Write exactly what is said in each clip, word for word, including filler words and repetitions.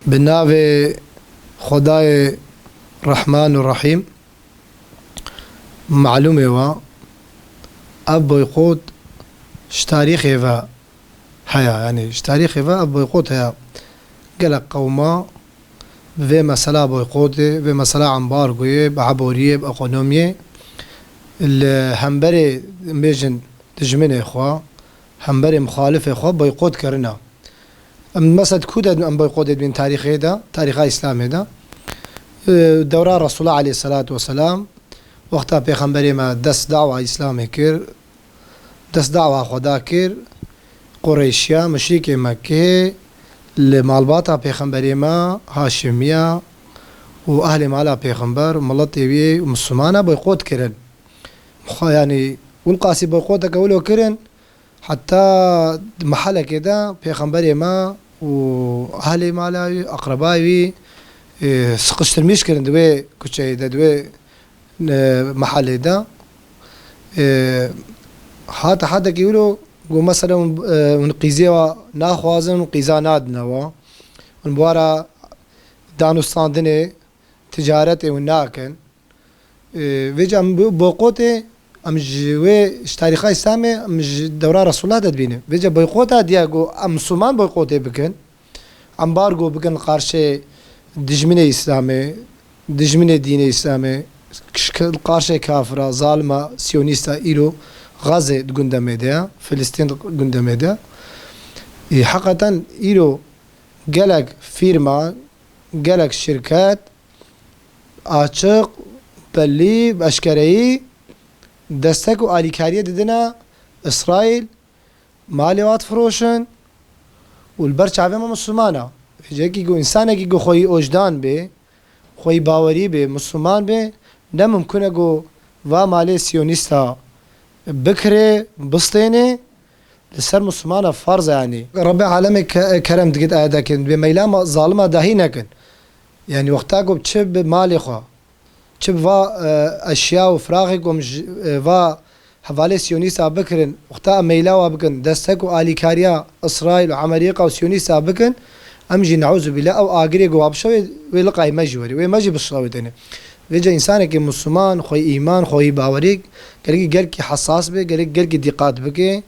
Bi navê Xwedayê Rehman û Rehîm. Malûm e we, ev boykot ji tarîxê ve heye, yanî ji tarîxê ve ev boykot heye. Gelek qewma bi vê mesela boykotê, vê mesela embargoyê, bi eboriyê, bi ekonomiyê li hemberê, em bêjin, dijminê xwe, hemberê muxalifê xwe boykot kirine. Em mesela di ku de em boykotê dibîn tarîxê de, tarîxa Îslamê de? E, dewra Resulullah aleyhisselatu vesselam, wexta Pêxemberê me dest dawa Îslamê kir, dest dawa Xweda kir, Qureyşiya, muşrîkê Mekkê li malbata Pêxemberê me, Haşimiya û ehlê mala Pêxember, miletê wî û Mislimana boykot kirin. Xwe, yanî, Wilqasî boykoteke wilo kirin, heta mehelekê de Pêxemberê me û ehlê mala wî, eqrebayê wî, e, sıkıştırmış kirin di wê kuçeyê de, di wê, e, mehelê de. E, hate hedekî wilo ku mesela hûn, e, hûn qîzê wa naxwazin, hûn qîza nadine wa. Hûn bi wara danûstandinê, ticaretê hûn nakin. Ê, vêca em bo-, boykotê, em ji wê, ji tarîxa Îslamê, em ji dewra Resulullah de dibînin. Vêca boykota diya ku em Misliman boykotê bikin, embargo bikin li qarşê dijminê Îslamê, dijminê dînê Îslamê, k-, k-, li qarşê kafira, zalima, siyonîsta îro Gazê di gundemê de ye, Filistîn di gundemê de ye. Ê, heqeten îro gelek fîrma, gelek şirket, açiq, belî, bi eşkereyî destek û alîkariyê didine Îsraîl, malê wa difiroşin û li ber çavê me Mislimana. Vêcekî ku însanekî ku xweyî ojdan bê, xweyî bawerî bê, Misliman bê, ne mimkun e ku va malê siyonîsta bikirê, bistênê, li ser Mislimana ferz e, yanî. Rebbê alemê ke-, kerem dikit ayeteke, bê meyla ma-, zalima dahî nekin. Yanî wexta ku çi bi malê xwe, çi bi va, e, eşya û firaxê ku em ji, e, va hevalê siyonîsta bikirin, wexta em meyla wa bikin, destek û alîkariya Îsraîl û Emerîka û siyonîsta bikin, em jî neûzubîllah ew agirê ku wa bişewê, wê liqayê me jî werê, wê me jî bişewitêne. Vêca însanekî Misliman, xweyî îman, xweyî bawerî, gelekî gelkî hesas be, gelek gelkî dîqat bike,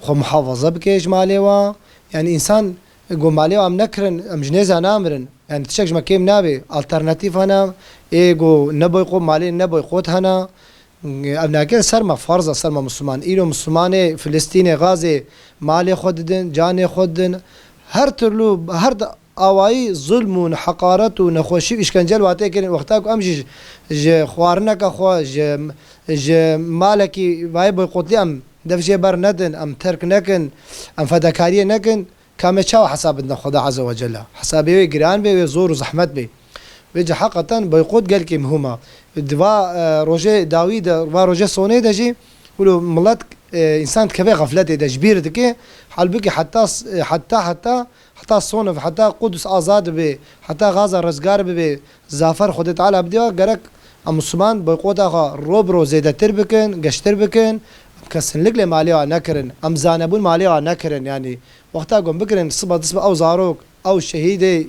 xwe muhafaza bike ji malê wa. Yanî însan ku malê wa em nekirin, em ji nêza namirin. Yanî tiştek ji me kêm nabe. Alternatîf hene, ê ku ne boykot, malê ne boykot hene. Ev nake ser me, ferz e ser me Misliman. Îro Mislimanê Filistînê, Gazê malê xwe didin, canê xwe didin. Her türlü, her da-, awayî zulm û heqaret û nexweşî û îşkence li watê kirin. Wexta ku em jî ji, ji xwarineke xwe, ji, ji malekî vayê boykotî em dev jê ber nedin, em terk nekin, em fedakariyê nekin, ka me çawa hesab bidin Xweda Azze ve Celle? Hesabê wê giran bê, wê zor û zehmet bê. Vêca heqeten boykot gelkî muhim e. Di va, e, rojê dawî de, va rojê sonê de jî, wilo milet, e, însan dikeve xefletê de, ji bîr dike. Halbukî heta s-, e, heta, heta, heta Sonev, heta Qudus azad bibe, heta Gaza rizgar bibe, zafer Xwedê Teala bidê wa, gerek em Misliman boykota xwe ro bi ro zêdetir bikin, geştir bikin. Em kesinlikle malê wa nekirin. Em zanebûn malê wa nekirin. Yanî wexta ku em bikirin, siba dist bi ew zarok, ew şehîdê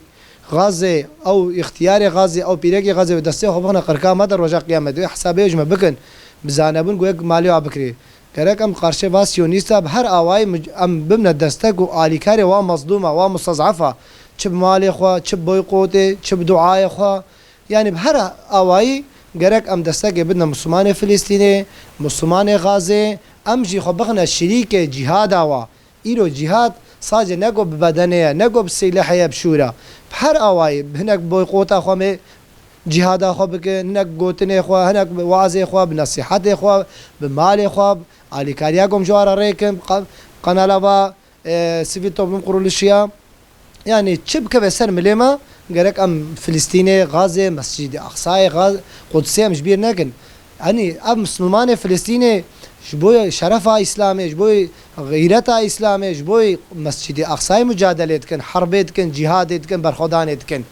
Gazê, ew îxtiyarê Gazê, ew pîrekê Gazê wê destê xwe bixine qirka me de roja qiyametê. Wê hesabê wê ji me bikin. Bi zanebûn ku yek malê wa bikirê. Gerek em qarşê va siyonîsta bi her awayî muc-, em bimne destek û alîkarê wa mezlûma, wa mustez'efa. Çi bi malê xwe, çi bi boykotê, çi bi duayê xwe. Yanî bi her awayî gerek em destekê bidine Mislimanê Filistînê, Mislimanê Gazê, em jî xwe bixine şirîkê cîhada wa. Îro cîhad sadece ne ku bi bedenê ye, ne ku bi sîlehê ye, bi şûr e. Bi her awayî, hinek boykota xwe mê cîhada xwe bikin, hinek gotinê xwe, hinek bi wazê xwe, bi nesîhetê xwe, bi malê xwe, bi alîkariya ku em ji wan re rêkin, bi qa-, qanala va, e, sivîl toplum qurulişiya. Yanî çi bikeve ser milê me, gerek em Filistînê, Gazê, Mescîdê Aqsayê, Gaz-, Qudsê em ji bîr nekin. Yanî ev Mislimanê Filistînê ji bo şerefa Îslamê, ji bo xîreta Îslamê, ji bo Mescîdê Aqsayê mucadelê dikin, herbê dikin, cîhadê dikin, berxwedanê dikin.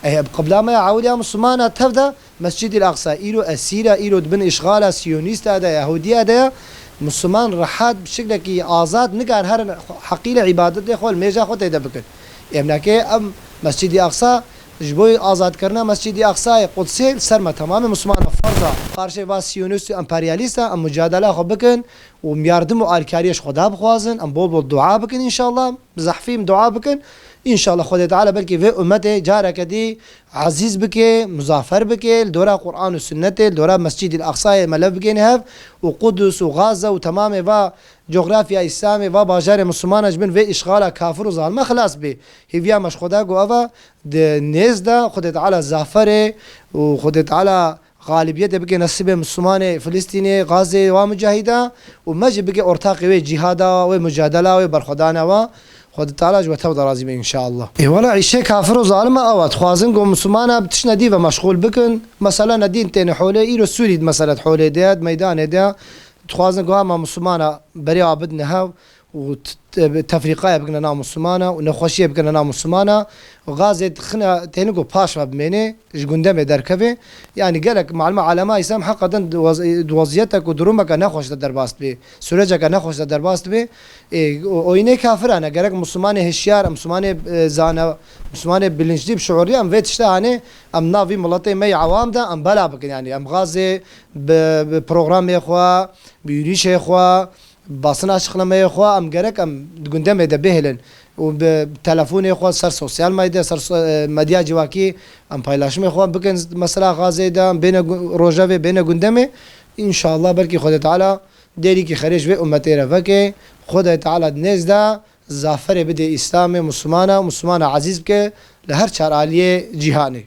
Ê, bi qibla me ya ewil ya Mislimana tev de Mescîdîl Aqsa îro esîr e, îro di bin îşxala siyonîsta de, Yahûdiya de ye. Misliman rehat bi şiklekî azad nikar herin heqîle îbadetê xwe li mêja xwe tê de bikin. Em nake em Mescîdî Aqsa, ji bo azadkirina Mescîdî Aqsayê Qudsê li ser me temamê Mislimana ferz e. Qarşê va siyonîst û emperyalîsta em mucadela xwe bikin û yardim û alîkariyê ji Xweda bixwazin, em bol bol dua bikin înşallah, bi zehfî em dua bikin. Înşallah Xwedê Teala belkî vê ummetê careke dî ezîz bike, muzafer bike, li dora Quran û Sunnetê, li dora Mescîdî Aqsayê me lev bigihîne hev û Qudus û Gaza û temamê va Cografya Îslamê va bajarê Mislimana ji bin vê îşxala kafir û zalima xilas bê. Hêviya me ji Xweda ku eva di nêz de Xwedê Teala zaferê û Xwedê Teala xalibiyetê bike nesîbê Mislimanê Filistînê, Gazê, wa mucahîda û me jî bike ortaqê wê cîhada, wê mucadela, wê berxwedana wa. Xwedê Teala ji we tev de razî be înşallah. Ê wela îşê kafir û zalim e ew e. Dixwazin ku Mislimana bi tiştine dî ve meşxûl bikin. Mesela nedîn têne holê, îro Sûrî di mesela di holê de ye, di meydanê de ye. Dixwazin ku hema Mislimana berê abidine hev û t-, te-, tefrîqayê bikine nav Mislimana û nexweşiyê bikine nav Mislimana. Gazê dixine têne ku paş ve bimêne, ji gundemê derkeve. Yani gelek malum e alema Îslam heqaden di wez-, di weziyetek û durumeke nexweş de derbas dibe. Süreceke nexweş de derbas dibe. Ê, o-, oyînê kafiran e. Gerek Mislimanê hişyar, Mislimanê, e, zane, Mislimanê bilinçlî bi şuurî em vê tişta hanê, em nav vî miletê me yê ewam de em bela bikin. Yani em Gazê bi, bi programê xwe, bi yürüyüşê xwe, basina açıklameyê xwe em gerek em di gundemê de bihêlin û bi telefonê xwe ser sosyal medya, ser so-, e, medya civakî em paylaşmê xwe bikin mesela Gazê de, em bêne gu-, rojevê, bêne gundemê. Înşallah belkî Xwedê Teala dêrîkî xerê ji vê ummetê re veke. Xwedê Teala di nêz de zaferê bide Îslamê, Mislimana, Mislimana ezîz bike li her çar aliyê cîhanê.